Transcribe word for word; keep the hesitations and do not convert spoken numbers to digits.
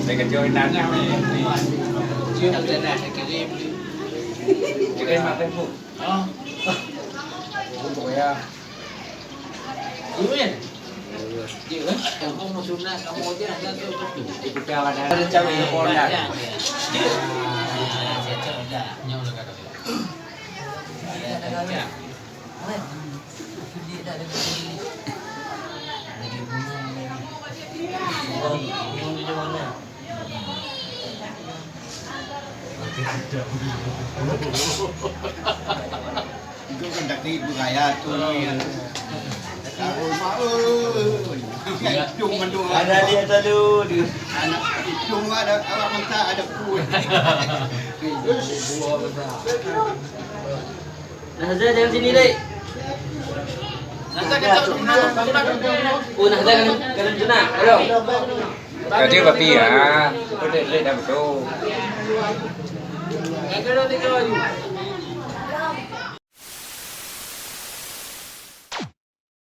Saya kacau inanya ni. Dia tak pernah saya kirim. Kirim apa tu? Oh. Untuk ya. Dulu ya? Dia kan? Kamu mau sunat, kamu aja ada tu. Kita ada rencana mau nak. Dia. Nyawa lagi. Itu kan taktik budaya tu. Tahu mak, eh. Hidung mandum. Ada dia tahu dia. Anak hidung ada, awak mata ada pun. Buah besar. Nah, Hazal jangan sini, Dek. Nah, Hazal kacau sunat. Oh, nah, Hazal kena, kena sunat. Ayo. Jadi, Papi, ya. Betul, betul, dah betul. Kacau dah tiga baju.